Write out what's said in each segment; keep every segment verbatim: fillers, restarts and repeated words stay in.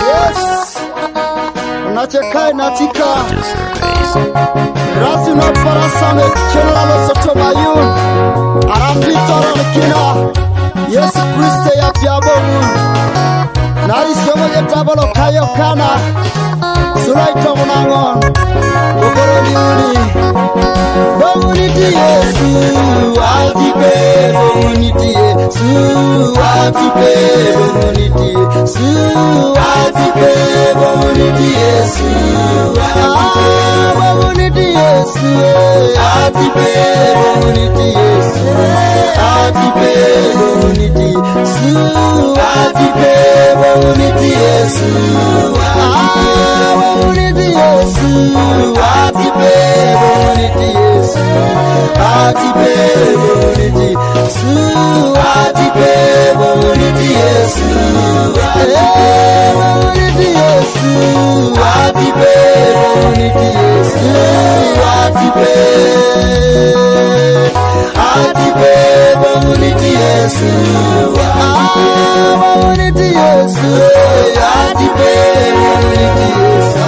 Yes. Nachekai natika. Rasi na parasame chelalo soto mayun. Arambi toro kina. Yesu Kristo ya piabo. Nari somo ye tabalo kayo kana. Sulai tomo nangon. Kokoro diuni. Bonguniti Yesu. Atipe bonguniti Yesu. Atipe bonguniti Yesu. Atipe bonguniti Yesu. Ah, bonguniti Yesu. Atipe bonguniti Yesu. Atipe bonguniti Yesu. Atipe bonguniti Yesu. Ah, bonguniti Yesu. Atipe bonguniti Yesu. Atipe bonguniti Yesu. Atipe bonguniti Yesu. Eh, bonguniti Yesu. Atipe bonguniti Yesu. Atipe. Atipe bonguniti Yesu. Ah, bonguniti Yesu. Atipe bonguniti Yesu.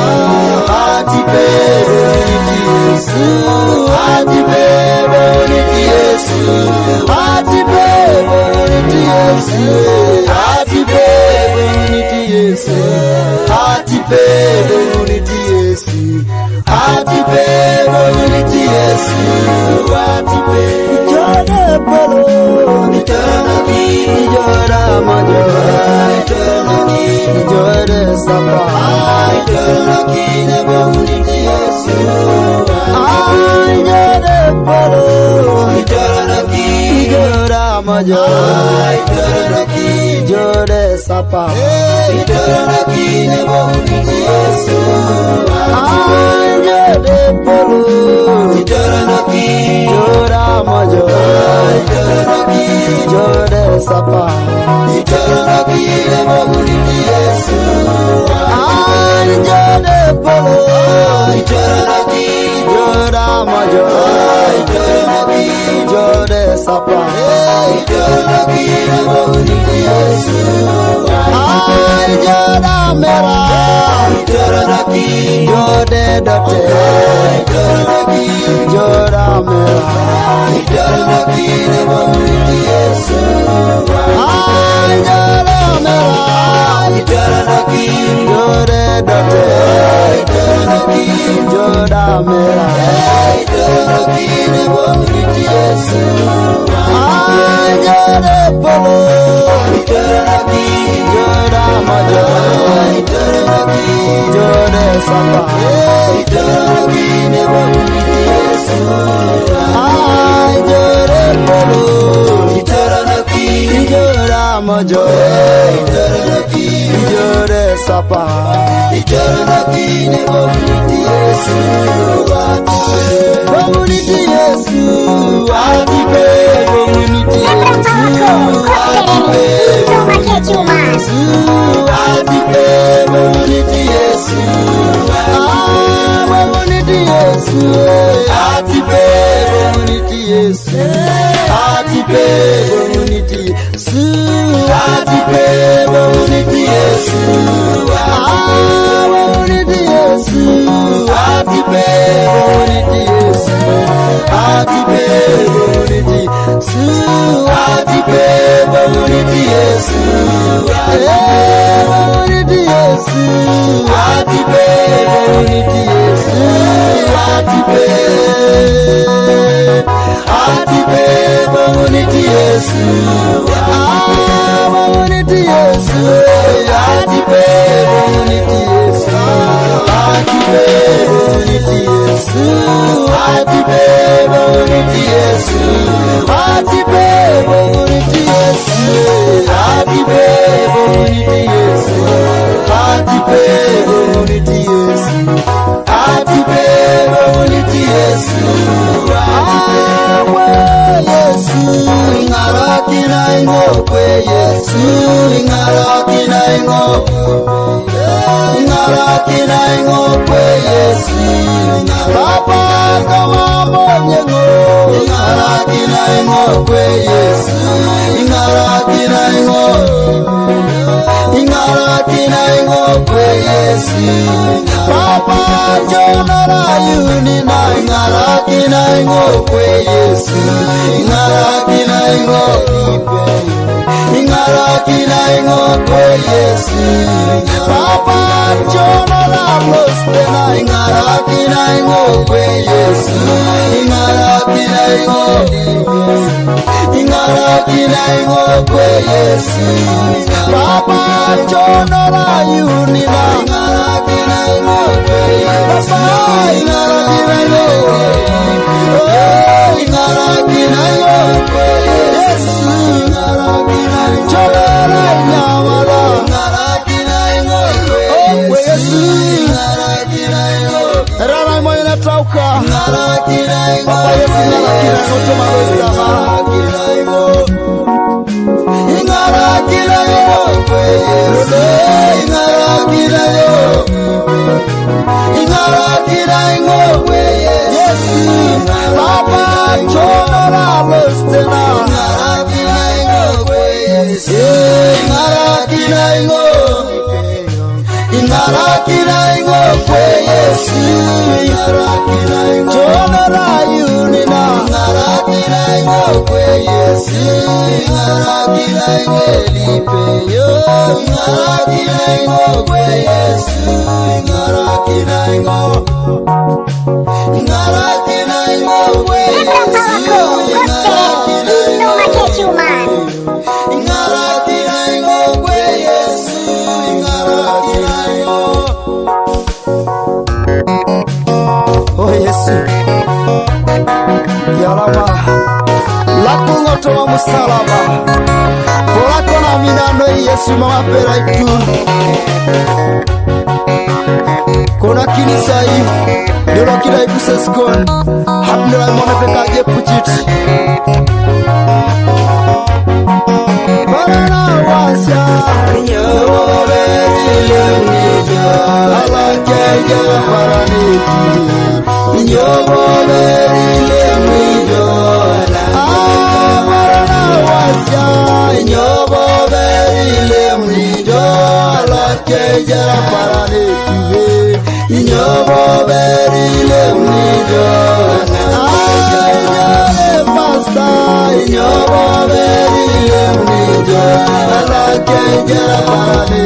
Atipe bonguniti Yesu. Atipe bonguniti Yesu. Atipe bonguniti Yesu. Atipe bonguniti Yesu. Atipe bonguniti Yesu. Atipe bonguniti Yesu. Atipe. Ijode polo. Ijode ki. Ijode majo. Ijode ki. Ijode sapa. Ijode ki ne bonguniti Yesu. Ijode polo. Ijode ki. Ijode majo. Ijode ki. Ijode sapa. Ijode ki ne bonguniti Yesu. Ijode polo. Ijode ki. Ijode majo. Ijode ki. Ijode sapa. Ijode ki ne bonguniti Yesu. Ijode polo. Ijode ki. Ijode majo. Ijode ki. Ijode sapa. Ijode ki ne bonguniti Yesu. Ijode mera. Ijode dote. Ijode mera. Ijode mera. Ijode dote. Ijode mera. Ijode polo. Ijode majo. Ijode sapa. Ijode polo. Ijode majo. Ijode sapa. Ijode ki ne bonguniti Yesu. Bonguniti Yesu. Atipe bonguniti Yesu. Atipe. Yesu. Atipe bonguniti Yesu. Ah, bonguniti Yesu. Atipe bonguniti Yesu. Atipe bonguniti Yesu. Atipe bonguniti Yesu. Ah, bonguniti Yesu. Atipe bonguniti Yesu. Atipe bonguniti Yesu. Atipe bonguniti Yesu. Eh, bonguniti Yesu. Atipe bonguniti Yesu. Atipe. Atipe bonguniti Yesu. Ah, bonguniti Yesu. Atipe bonguniti Yesu. Atipe bonguniti Yesu. Atipe bonguniti Yesu. Atipe bonguniti Yesu. Atipe bonguniti Yesu. Atipe bonguniti Yesu. Atipe bonguniti Yesu. Awe Yesu. Ingara kina ingo kwe Yesu. Ingara kina ingo. Ingara kina ingo kwe Yesu. Papa kama monyengo. Ingara kina ingo kwe Yesu. Ingara kina ingo. Papa, njo nora yuni na ing'araki na ing'o kwe Yesu, ing'araki na ing'o ipe. Ing'araki na ing'o kwe Yesu. Papa, njo nora loste na ing'araki na ing'o kwe Yesu. Ing'araki na ing'o ipe. Ing'araki na ing'o kwe Yesu. Papa, njo nora yuni na ing'araki na ing'o kwe Yesu. Papa, ing'araki na ing'o. Oh, ing'araki na ing'o kwe Yesu. Njo nora inyawala. Oh, kwe Yesu. Rara moyo natauka. Papa Yesu, ing'araki na ing'o, toma losta. Ing'araki na ing'o kwe Yesu. Ing'araki na ing'o. Ing'araki na ing'o kwe Yesu. Papa, njo nora loste na. Ing'araki na ing'o kwe Yesu. Ing'araki na ing'o. Ing'araki na ing'o kwe Yesu. Ing'araki na ing'o. Njo nora yuni na. Ing'araki na ing'o kwe Yesu. Ing'araki na ing'o elipe yo. Ing'araki na ing'o kwe Yesu. Ing'araki na ing'o. Ing'araki na ing'o kwe Yesu. Ing'araki na ing'o. Ing'araki na ing'o kwe Yesu. Ing'araki na ing'o. Oh Yesu. Yalama. Lako ng'oto wa musalaba. Polako na minano Yesu mama pera itu. Kona kini sai. Dolo kila ibu seskon. Hapno la mona peka je puchit. Barana wasia. Nyobo beri lemni jo. Ala keja barani. Nyobo beri lemni jo. Ah, barana wasia. Nyobo beri lemni jo. Ala keja barani. Inyobo beri lemni jo. Ay, ay, pasta. Inyobo beri lemni jo. Ala keja barani.